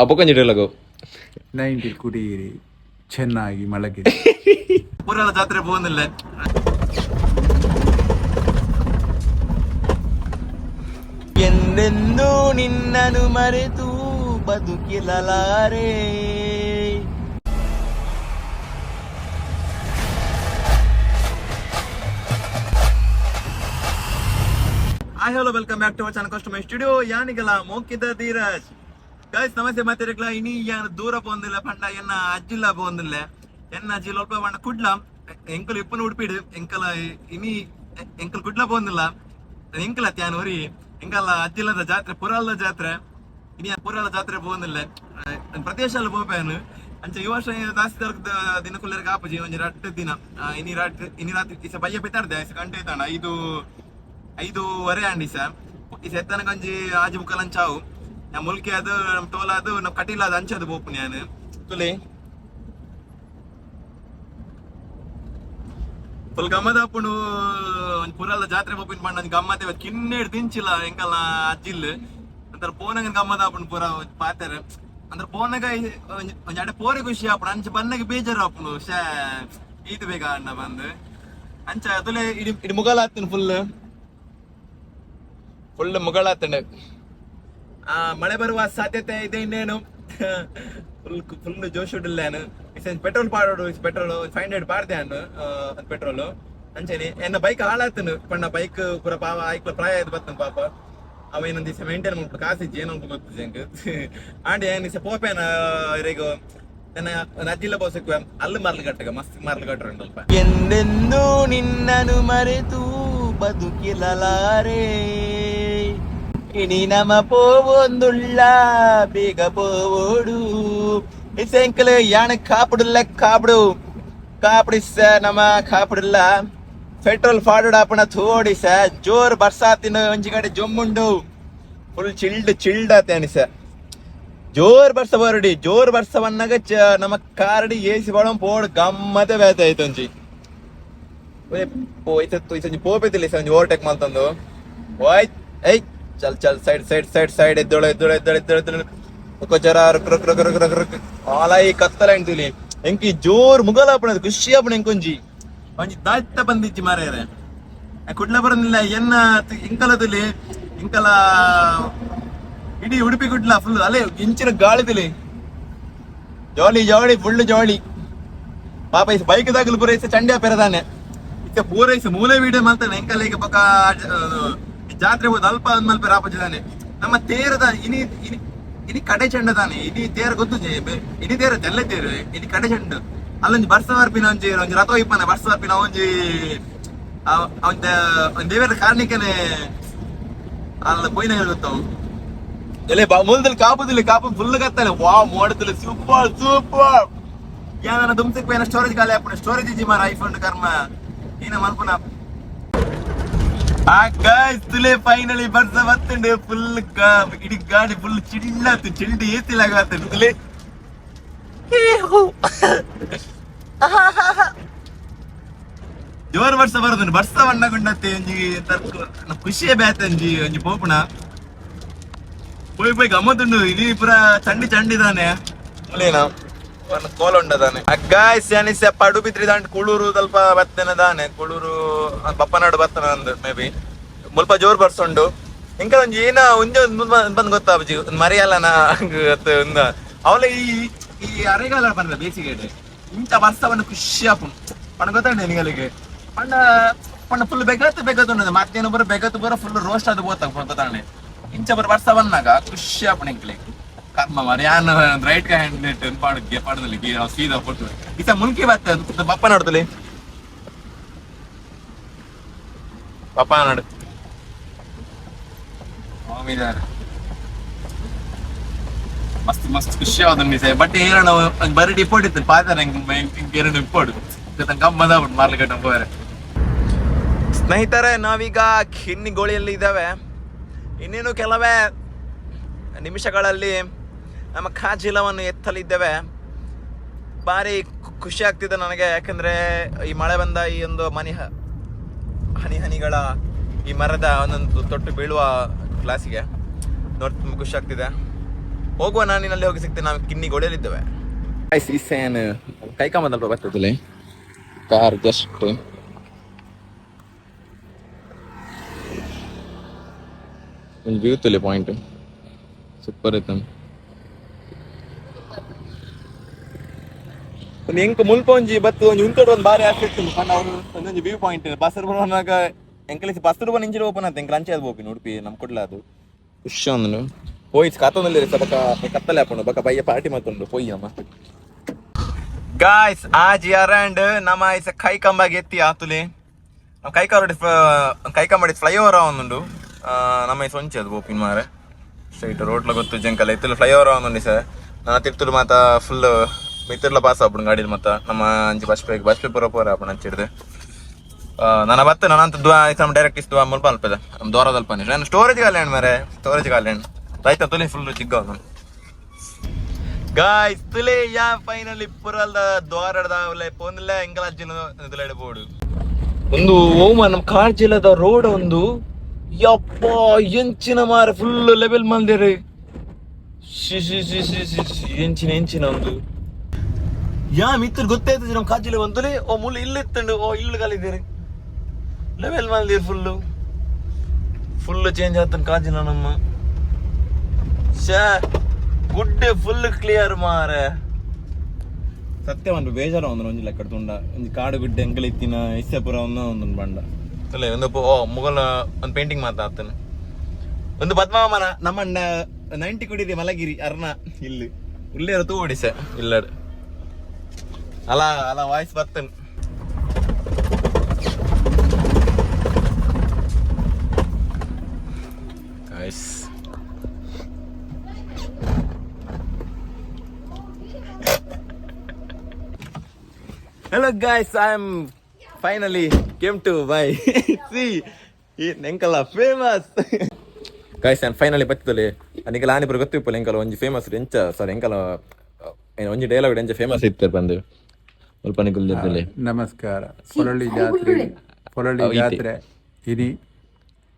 ಅಪ್ಪಕೊಂಜಿ dialogue. 90 ಕುಡಿಯಿರಿ, ಚೆನ್ನಾಗಿ ಮಲಗಿರಿ. ಪೂರೆಲ್ಲ ಜಾತ್ರೆ ಪೋಂದಿಲ್ಲ. ಎಂದೆಂದೂ ನಿನ್ನನು ಮರೆತು ಬದುಕಿರಲಾರೆ. Hi, hello, welcome back to our channel customer studio. ಯಾನಿಗಲ ಮೋಕಿದ ಧೀರಜ್. ಗೈಸ್, ನಮಸ್ತೆ ಮಾತಿರಕ್ಲ. ಇನಿ ಯಾನ್ ದೂರ ಪೋಂದಿಲ್ಲ ಪಂಡ ಎನ್ನ ಅಜ್ಜಿಲ್ಲ ಪೋಂದಿಲ್ಲ. ಎನ್ನ ಅಜ್ಜಿ ಲೊಲ್ಪ ಪಂಡ ಕುಡ್ಲ. ಎಂಕಲ್ ಇಪ್ಪನ ಉಡುಪಿಡು ಎಂಕಲ. ಇನಿ ಎಂಕಲ್ ಕುಡ್ಲ ಪೋಂದಿಲ್ಲ. ಎಂಕಲ ತ್ಯಾನ್ ಒರಿ ಎಂಕಲ್ಲ ಅಜ್ಜಿಲ್ಲದ ಜಾತ್ರೆ, ಪುರಾಲ್ದ ಜಾತ್ರೆ. ಇನಿ ಪುರಾಲ ಜಾತ್ರೆ ಪೋಂದಿಲ್ಲ. ಪ್ರತಿ ವರ್ಷ ಪೋಪೇನು. ಅಂಚ ಈ ವರ್ಷ ಜಾಸ್ತಿ ದಿನ ಕುಲ್ಲರಿಗೆ ಆಪುಜಿ. ಒಂಜಿ ರಟ್ಟು ದಿನ, ಇನಿ ರಾತ್ರಿ, ಇನಿ ರಾತ್ರಿ ಇಸ ಬಯ್ಯ ಪಿತಾರ್ದೆ ಇಸ ಗಂಟೆ ಐತಾಂಡ 5, 5:30 ಆಂಡಿ ಸರ್. ಈ ಸೆತ್ತನಕ ಒಂಜಿ ಆಜಿ ಮುಕ್ಕಲ್ ಅಂಚಾವು. ನಾ ಮುಲ್ಕಿ ಅದು ನಮ್ ಟೋಲ ಅದು ನಮ್ ಕಟೀಲ್ ಅದು ಅಂಚದು ಬೋಪು ನಾನು ತುಲಿ ಫುಲ್ ಗಮ್ಮದ ಆಪುಂಡು. ಒಂಜಿ ಪುರಾಲ ಜಾತ್ರೆ ಪೋಪಿನ ಪಂಡ ಒಂಜಿ ಗಮ್ಮತ್ತೆ. ಕಿನ್ನೇಡ್ ತಿಂಚಿಲ್ಲ ಎಂಕಲ್ನ ಅಜ್ಜಿಲ್ ಅಂತರ ಪೋನಗ ಗಮ್ಮದ ಆಪುಂಡು. ಪೂರ ಪಾತೆರೆ ಅಂದ್ರೆ ಪೋನಗ ಒಂಜಿ ಒಂಜಿ ಅಡೆ ಪೋರೆ ಖುಷಿ ಆಪುಂಡು. ಅಂಚ ಬನ್ನಗ ಬೇಜಾರು ಆಪುಂಡು. ಶೇ, ಈತ ಬೇಗ ಅಣ್ಣ ಬಂದು ಅಂಚ ತುಲೆ ಇಡಿ ಇಡಿ ಮುಗಲ್ ಆತೀನಿ. Full full ಮುಗಳಾತಂಡೆ. ಆ ಮಳೆ ಬರುವ ಸಾಧ್ಯತೆ ಇದೆ. ಇನ್ನೇನು, ಫುಲ್ ಫುಲ್ ಜೋಶ್ ಉಡ್ಡಿಲ್ಲ. ಪೆಟ್ರೋಲ್ ಪಾಡೋಡು. ಪೆಟ್ರೋಲ್ 500 ಪಾಡ್ದೆ ಅನ್ನು ಪೆಟ್ರೋಲ್. ಅಂಚನೆ ಎನ್ನ ಬೈಕ್ ಹಾಳಾತನು ಪಂಡ ಬೈಕ್ ಪೂರ ಪಾವ ಆಯ್ಕ್ಲ ಪ್ರಾಯ ಆಯ್ತು ಬತ್ತನ ಪಾಪ. ಅವ ಏನೊಂದು ದಿವಸ ಮೇಂಟೈನ್ ಮಾಡ್ಬಿಟ್ಟು ಕಾಸಿಜ್ಜಿ ಏನೋ ಗೊತ್ತಿದೆ ಎಂಕ್. ಆಂಡ್ ಏನ್ ದಿವಸ ಪೋಪೇನ ಇರೆಗ್ ನನ್ನ ಅಜ್ಜಿಲ್ಲ ಬೋಸಕ್ಕೆ ಅಲ್ಲಿ ಮಾರ್ಲು ಕಟ್ಟಗ ಮಸ್ತ್ ಮಾರ್ಲು ಕಟ್ಟರು ಸ್ವಲ್ಪ. ಎಂದೆಂದೂ ನಿನ್ನನು ಮರೆತು ಬದುಕಿರಲಾರೆ. ಇನಿ ನಮ ಪೋವೊಂದುಳ್ಳ, ಬೇಗ ಪೋವೋಡು. ಇಸೆಂಕಲ್ ಯಾಣ ಕಾಪಿಡುಲ್ಲ, ಕಾಪಿಡು ಕಾಪಿಡಿ ಸ ನಮ್ಮ ಕಾಪಿಡುಲ್ಲ. ಪೆಟ್ರೋಲ್ ಫಾಡುಡ ಆಪಣ ಥೋಡಿ ಸ. ಜೋರ್ ಬರ್ಸಾತಿನ ಒಂಜಿ ಕಡೆ ಜೊಮ್ಮುಂಡು. ಫುಲ್ ಚಿಲ್ಡ್ ಚಿಲ್ಡ್ ಆತೇನಿ ಸ. ಜೋರ್ ಬರ್ಸ ಬರಡಿ. ಜೋರ್ ಬರ್ಸ ಬನ್ನಾಗ ನಮ್ಮ ಕಾರಡಿ ಏಸಿ ಬಾಡ ಪೋಡು. ಗಮ್ಮತೆ ಬೇತೆ ಆಯ್ತು ಒಂಜಿ. ಒಂಜಿ ಪೋಪೆತಿಲ್ಲ ಒಂಜಿ ಓವರ್ಟೇಕ್ ಮಲ್ತಂದು. ಓಯ್ ಏಯ್, ಚಲ್ ಚಲ್, ಸೈಡ್ ಸೈಡ್ ಸೈಡ್ ಸೈಡ್. ಎದ್ದೋಳು ಎದ್ದೋಳು ಎದ್ದೋಳು ಎದ್ದೋಳು ಎದ್ದೋಳು. ಜರ ರುಕ್ ರುಕ್ ರುಕ್ ರುಕ್ ರುಕ್ ರುಕ್. ಆಲಾಯಿ ಕತ್ತಲ ಎಂತುಲಿ. ಎಂಕಿ ಜೋರ್ ಮುಗಲಾಪಣದು ಖುಷಿ ಆಪಣ. ಎಂಕೊಂಜಿ ಒಂಜಿ ದಾತ್ತ ಬಂದಿಜ್ಜಿ ಮಾರೇರೆ. ಕುಡ್ಲ ಬರಂದಿಲ್ಲ ಎನ್ನ ಇಂಕಲದಲ್ಲಿ ಇಂಕಲ ಇಡೀ ಉಡುಪಿ ಕುಡ್ಲ ಫುಲ್ ಅಲ್ಲೇ ಇಂಚಿನ ಗಾಳಿದಲ್ಲಿ ಜಾಲಿ ಜಾಲಿ, ಫುಲ್ ಜಾಲಿ. ಪಾಪ is bike ದಾಗಲು ಪೂರ ಇಸ ಚಂಡ್ಯಾ ಪೆರದಾನೆ. ಇತ್ತೆ ಪೂರೈಸ ಮೂಲೆ ವೀಡಿಯೋ ಮಲ್ತಾನೆ. ಎಂಕಲ್ ಈಗ ಬೊಕ ಜಾತ್ರೆ ಹೋದ ಅಲ್ಪ ಮಲ್ಪೆ ರಾಪಜಿದಾನೆ. ನಮ್ಮ ತೇರದ ಇನಿ ಇನಿ ಇನಿ ಕಡೆ ಚೆಂಡ ತಾನೆ. ಇನಿ ತೇರ ಗೊತ್ತು, ಇನಿ ತೇರ ತೆಲ್ಲ ತೇರು. ಇನಿ ಕಡೆ ಚೆಂಡು. ಅಲ್ಲೊಂಜಿ ಬರ್ಸ ಬರ್ಪಿನ ಒಂಜಿ ಒಂಜಿ ರಥ ಇಪ್ಪನ. ಬರ್ಸ ಬರ್ಪಿನ ಒಂಜಿ ಅವನ್ ದೇವರ ಕಾರ್ಣಿಕನೆ ಅಲ್ಲ ಪೋಯಿನ ಗೊತ್ತಾವು. ಎಲೆ ಮೂಲದಲ್ಲಿ ಕಾಪುದಿಲ್ಲ. ಕಾಪು ಫುಲ್ ಕತ್ತಾನೆ. ವಾ ಮೋಡದಲ್ಲಿ ಸೂಪರ್ ಸೂಪರ್. ಯಾನ ದುಮ್ಸಕ್ ಪೈನ ಸ್ಟೋರೇಜ್ ಖಾಲಿ ಆಪುಂಡು. ಸ್ಟೋರೇಜ್ ಇಜ್ಜಿ ಮಾರ ಐಫೋನ್. ಕರ್ಮ ಏನ ಮಲ್ಪುನ. ಆ ಗೈಸ್, ತುಲೆ ಫೈನಲಿ ಬರ್ಸ ಬತ್ತುಂಡು. ಫುಲ್ ಇಡೀ ಗಾಡಿ ಫುಲ್ ಚಿಲ್ಲಾತು. ಚಿಲ್ಡಿ ಏತಿ ಲಾಗತ್ತುಂಡು ತುಲೆ. ಜೋರ್ ವರ್ಷ ಬರೋದುಂಡು. ಬರ್ಸ ಬಣ್ಣಗುಂಡತ್ತೆ ಒಂಜಿ ತರ್ಕು ಖುಷಿಯೇ ಬೇತೆ. ಒಂಜಿ ಒಂಜಿ ಪೋಪುಣ ಪೋಯ್ ಪೋಯ್ ಗಮ್ಮತ್ತುಂಡು. ಇಡೀ ಪೂರ ಚಂಡಿ ಚಂಡಿದಾನೆ. ಮುಲೇನ ಕೋಲ ಉಂಡದಾನೆ. ಗಾಯ್ಸ್, ಯಾನಿಸ ಪಡುಬಿದ್ರಿ ದಾಂಟ್ ಕುಳೂರು ಸ್ವಲ್ಪ ಬತ್ತನ ದಾನೆ. ಕುಳೂರು ಬಪ್ಪನಾಡು ಬತ್ತನ ಅಂದ್ ಮೇ ಬಿ. ಮುಲ್ಪ ಜೋರ್ ಬರ್ಸೊಂಡು. ಇಂಕ ಒಂಜಿ ಏನ ಒಂಜಿ ಬಂದ್ ಗೊತ್ತಾಬಜಿ ಮರಿಯಲ್ಲನ ಅವಲ. ಈ ಈ ಅರೆಗಾಲ ಪಂಡ ಬೇಸಿಗೆ ಇಂಚ ಬರ್ಸವನ್ನು ಖುಷಿ ಆಪುಂಡು ಪಂಡ ಗೊತ್ತಾಂಡೆ ನಿಗಳಿಗೆ. ಪಂಡ ಪಂಡ ಫುಲ್ ಬೆಗತ್ತು ಬೆಗತ್ತು ಉಂಡು. ಮತ್ತೇನು ಬರ ಬೆಗತ್ತು ಬರ ಫುಲ್ ರೋಸ್ಟ್ ಅದು ಬೋತ ಗೊತ್ತಾಂಡೆ. ಇಂಚ ಬರ ಬರ್ಸ ಬಂದಾಗ ಖುಷಿ ಆಪುಂಡು ಎಂಕ್ಲೆ. ಕರ್ಮ ಮಾರಿ ಯಾನ್ ರೈಟ್ ಹ್ಯಾಂಡ್ ಪಾಡು ಪಾಡದಲ್ಲಿ ಸೀದಾ ಫೋಟೋ ಇಸ ಮುಲ್ಕಿ ಬತ್ತ ಬಪ್ಪ ನೋಡ್ತಲಿ. ಪಪ್ಪ ನೋಡು. ಮಸ್ತ್ ಮಸ್ತ್ ಖುಷಿ ಆದ ಮಿಸ್. ಬಟ್ ಏರಣ ಬರೀ ಡಿಪೋಟ್ ಇತ್ತು ಪಾತಾರ ಎರಡು ಇಪ್ಪೋಡು ಗಮ್ಮದ ಮಾರ್ಲಿಕಟ್ಟ ಹೋರೆ. ಸ್ನೇಹಿತರೆ, ನಾವೀಗ ಕಿನ್ನಿಗೋಳಿಯಲ್ಲಿ ಇದ್ದೇವೆ. ಇನ್ನೇನು ಕೆಲವೇ ನಿಮಿಷಗಳಲ್ಲಿ ನಮ್ಮ ಕಾಜಿಲವನ್ನು ಎತ್ತಲಿದ್ದೇವೆ. ಭಾರಿ ಖುಷಿ ಆಗ್ತಿದೆ ನನಗೆ. ಯಾಕಂದ್ರೆ ಈ ಮಳೆ ಬಂದ ಈ ಒಂದು ಮನಿ ಹನಿ ಹನಿಗಳ ಈ ಮರದ ಒಂದೊಂದು ತೊಟ್ಟು ಬೀಳುವ ಕ್ಲಾಸಿಗೆ ನೋಡಿ ತುಂಬ ಖುಷಿ ಆಗ್ತಿದೆ. ಹೋಗುವ, ನಾನು ಅಲ್ಲಿ ಹೋಗಿ ಸಿಗ್ತೇನೆ. ನಾವು ಕಿನ್ನಿಗೆ ಹೊಡೆಯಲಿದ್ದೇವೆ. ಇಸೇನ್ ಕೈಕಾಂಬದಲ್ಪ ಬರ್ತದಲ್ಲ ಕಾರ್ ಜಸ್ಟ್. ಒಂದು ವ್ಯೂ ತುಲೆ ಪಾಯಿಂಟ್ ಸೂಪರ್ ಐತೆ. ಒಂದು ಎಂಕ್ ಮುಲ್ಪ ಒಂಜಿ ಬತ್ತು ಒಂಜಿ ಉಂತೋಡು ಒಂದು ಬಾರಿ ಆಫೆಕ್ಟ್ ಪಂಡ ಅವ್ರು ಒಂದೊಂಜಿ ವ್ಯೂ ಪಾಯಿಂಟ್. ಬಸ್ಸರ್ ಬರುವಾಗ ಎಂಕಲಿಸಿ ಬಸ್ಸರ್ ಬನ್ನ ಇಂಜಿನ ಓಪನ್ ಆತ. ಎಂಕಲ್ ಅಂಚೆ ಅದು ಹೋಗಿ ಉಡುಪಿ ನಮ್ಮ ಕೊಡ್ಲ ಅದು ಖುಷಿ ಅಂದನು. ಪೋಯ್ ಕಾತೊಂದಲ್ಲಿ ಬಕ ಕತ್ತಲೆ ಹಾಕೊಂಡು ಬಕ ಬಯ್ಯ ಪಾರ್ಟಿ ಮತ್ತುಂಡು. ಪೊಯ್ಯಿ ಅಮ್ಮ. ಗಾಯ್ಸ್, ಆಜ್ ಅರಾಂಡ್ ನಮ್ಮ ಐಸ ಕೈ ಕಂಬಾಗಿ ಎತ್ತಿ ಆತುಲೆ. ನಮ್ಮ ಕೈಕಾರೋಡಿ ಕೈಕಂಬಡಿ ಫ್ಲೈಓವರ್ ಒಂದುಂಡು. ನಮ್ಮ ಐಸ್ ಒಂಚೆ ಅದು ಬೋಪಿನ್ ಮಾರೆ ಸ್ಟ್ರೈಟ್ ರೋಡ್ಲ ಗೊತ್ತು ಜಂಕಲ್ ಇತ್ತಲು ಫ್ಲೈಓವರ್ ಒಂದುಂಡು ಸರ್. ನನ್ನ ತಿರ್ತುಡು ಮಾತ ಫುಲ್ ಮಿತ್ತರ್ಲ ಪಾಸ್ ಆಪುಂಡು ಗಾಡಿಲಿ. ಮತ್ತ ನಮ್ಮ ಅಂಚಿ ಬಸ್ ಪೇ ಬಸ್ ಪೇ ಪೂರ ಪೋರ ಆಪುಂಡು ಅಂಚಿಡ್ದು. ನನ್ನ ಬತ್ತ ನನ್ನ ಅಂತ ದ್ವಾ ನಮ್ಮ ಡೈರೆಕ್ಟ್ ಇಸ್ದು ಮುಲ್ಪ ಅಲ್ಪದ ನಮ್ಮ ದ್ವಾರದಲ್ಪ. ನಾನು ಸ್ಟೋರೇಜ್ ಗಾಲ್ಯಾಂಡ್ ಮಾರೆ, ಸ್ಟೋರೇಜ್ ಗಾಲ್ಯಾಂಡ್ ರೈತ ತುಲಿ ಫುಲ್ ಚಿಕ್ಕ. ಗಾಯ್ಸ್, ತುಲೆ ಯಾ ಫೈನಲಿ ಪುರಲ್ದ ದ್ವಾರದ ಪೊಂದ್ಲೆ ಎಂಕಲ ಅಜ್ಜಿನ ಬೋಡು ಒಂದು ಓಮ ನಮ್ಮ ಕಾರ್ಜಿಲದ ರೋಡ್ ಒಂದು. ಯಪ್ಪ, ಎಂಚಿನ ಮಾರೆ, ಫುಲ್ ಲೆವೆಲ್ ಮಂದಿರ. She she she she she she, ಎಂಚಿನ ಎಂಚಿನ ಒಂದು. ಯಾ ಮಿತ್ರ ಗೊತ್ತಾಯ್ತು ನಮ್ಮ ಕಾಜಿಲ ಬಂತಲೇ. ಓ ಮುಳ್ಳು ಇಲ್ಲಿ ಇತ್ತಂಡು. ಓ ಇಲ್ಲು ಕಲಿದ್ದೀರಿ, ಲೆವೆಲ್ ಮಂದಿರ ಫುಲ್ಲು ಫುಲ್ ಚೇಂಜ್ ಆತನ ಕಾಜಿಲ ನಮ್ಮ. ಶಾ ಗುಡ್ಡೆ ಫುಲ್ ಕ್ಲಿಯರ್ ಮಾರೆ. ಸತ್ಯ ಒಂದು ಬೇಜಾರ ಒಂದು ಒಂಜಿ ಲೆಕ್ಕ ತುಂಡ ಒಂಜಿ ಕಾಡು ಗುಡ್ಡೆ ಎಂಕಲ್ ಇತ್ತಿನ ಇಸ್ಸಪುರ ಒಂದು ಒಂದೊಂದು ಬಂಡ ಅಲ್ಲ ಒಂದು. ಓ ಮುಗಲ ಒಂದು ಪೇಂಟಿಂಗ್ ಮಾತಾಡ್ತಾನೆ ಒಂದು ಪದ್ಮಾವನ ನಮ್ಮಣ್ಣ 90 ಕುಡಿರಿ ಮಲಗಿರಿ ಅರ್ಣ ಇಲ್ಲಿ ಉಳ್ಳೇರ ತೂ ಓಡಿಸ ಇಲ್ಲಡ್ ಅಲ್ಲ ಅಲ್ಲ ವಾಯ್ಸ್ ಬರ್ತೇನೆ. Guys. Hello guys, I am finally came to my see ಎಂಕಲ್ಲ famous. Guys, ನಾನು ಫೈನಲಿ ಬತ್ತಿದಲೆ. ನಿಕಲ ಆನಿ ಗೊತ್ತಿಪ್ಪಲ್ಲ ಎಂಕಲ ಒಂಜಿ ಫೇಮಸ್ ಎಂಚ ಸರ್ ಎಂಕಲ ಒಂಜಿ ಡೈಲಾಗ್ ಎಂಚ ಫೇಮಸ್ ಇತ್ತಾರೆ ಬಂದು ಮುಲ್ಪ ನಿಕುಲ್. ನಮಸ್ಕಾರ. ಪೊರಳಿ ಜಾತ್ರೆ, ಪೊರಳಿ ಜಾತ್ರೆ ಇನಿ.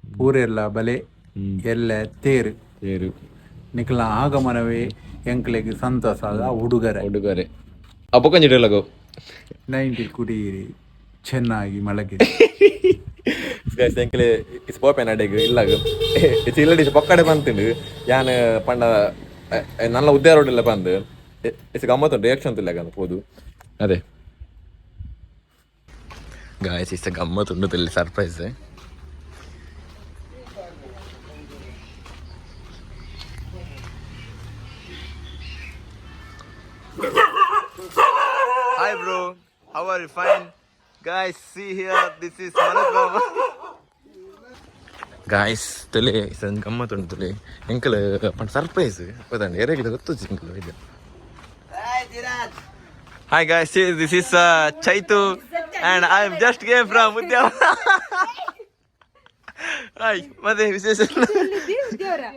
ಪೂರೆಲ್ಲ ಬಲೆ ಎಲ್ಲ ತೇರು. ತೇರು. ನಿಕಲ ಆಗಮನವೇ ಎಂಕ್ಲೆಗ್ ಸಂತಸದ ಉಡುಗೊರೆ. ಉಡುಗೊರೆ. ಅಪ್ಪಕೊಂಜಿ ಡೈಲಾಗು. 90 ಕುಡಿಯಿರಿ, ಚೆನ್ನಾಗಿ ಮಲಗಿರಿ. Guys, ಎಂಕಲೆ is ಪೋಪೆನ ಅಡೆಗ್ ಇಲ್ಲಾಗ ಇಲ್ಲಡಿ ಪೊಕ್ಕಡೆ ಬಂತುಂಡು. ಯಾನ್ ಪಂಡ ನನ್ನ ಉದ್ಯಾರ ರೋಡ್ ಇಲ್ಲ ಬಂದು is ಗಮ್ಮತ್ತು ರಿಯಾಕ್ಷನ್ ತುಲ್ಲಾಗ ಪೋದು. ಅದೇ ಗಾಯ್ಸ್, is ಗಮ್ಮತ್ತು ತುಲ್ಲಿ surprise. Hi bro, how are you? Fine. Guys, see here, this is Manoj Baba. Guys, ತುಲೆ ಸಣ್ಣ ಗಮ್ಮತ್ತು ತುಲೆ. ಎಂಕಲ್ ಪಂಡ ಸರ್ಪ್ರೈಸ್ ಗೊತ್ತಂಡ ಎರೆಗಿದ ಗೊತ್ತು ಎಂಕಲ್ ಇದು. Hi guys, see, this is Chaitu and I am just came from Udyavara. Hi, ಮತ್ತೆ ವಿಶೇಷ?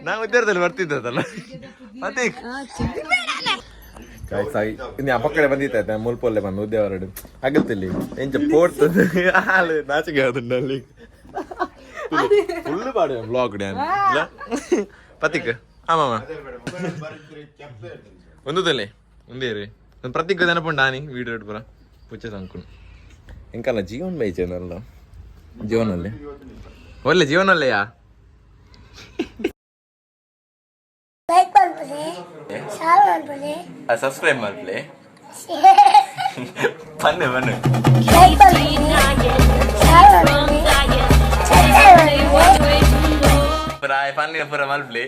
ನಾವು ಉದ್ಯಾವರದಲ್ಲಿ ಬರ್ತಿದ್ದದಲ್ಲ. ಮತ್ತೆ ಇನ್ನು ಆ ಪಕ್ಕಡೆ ಬಂದಿತ್ತ ಮುಲ್ಪೊಲ್ಲೆ ಬಂದು ಉದ್ಯಾವರಡು ಅಗತ್ತಿಲ್ಲಿ ಎಂಚ ಪೋರ್ತು ಹಾಲು ನಾಚಿಕೆ ಆದುಂಡು ಅಲ್ಲಿ. ಫುಲ್ ಪಾಡು ಬ್ಲಾಗ್ ಡ್ಯಾನ್ ಪತಿಕ್. ಆಮಾಮ ಒಂದುದಲ್ಲೇ ಒಂದೇ ರೀ ಒಂದು ಪ್ರತಿಕ್ ನೆನಪುಂಡು. ಆನಿ ವೀಡಿಯೋ ಪೂರ ಪುಚ್ಚ ಅಂಕುಂಡು. ಎಂಕಲ್ಲ ಜೀವನ್ ಬೈಚೇನಲ್ಲ ಜೀವನಲ್ಲಿ ಒಳ್ಳೆ ಜೀವನಲ್ಲೆಯಾ. ಲೈಕ್ ಮಲ್ಪುಲೆ, ಶೇರ್ ಮಲ್ಪುಲೆ. ಸಬ್ಸ್ಕ್ರೈಬ್ ಮಲ್ಪಲೆ. ಬನ್ನಿ ಬನ್ನಿ. ಲೈಕ್ ಮಲ್ಪುಲೆ, ಶೇರ್ ಮಲ್ಪುಲೆ, ಸಬ್ಸ್ಕ್ರೈಬ್ ಮಲ್ಪುಲೆ. ಪೂರ ಪನ್ನಿನ ಪೂರ ಮಲ್ಪಲೆ.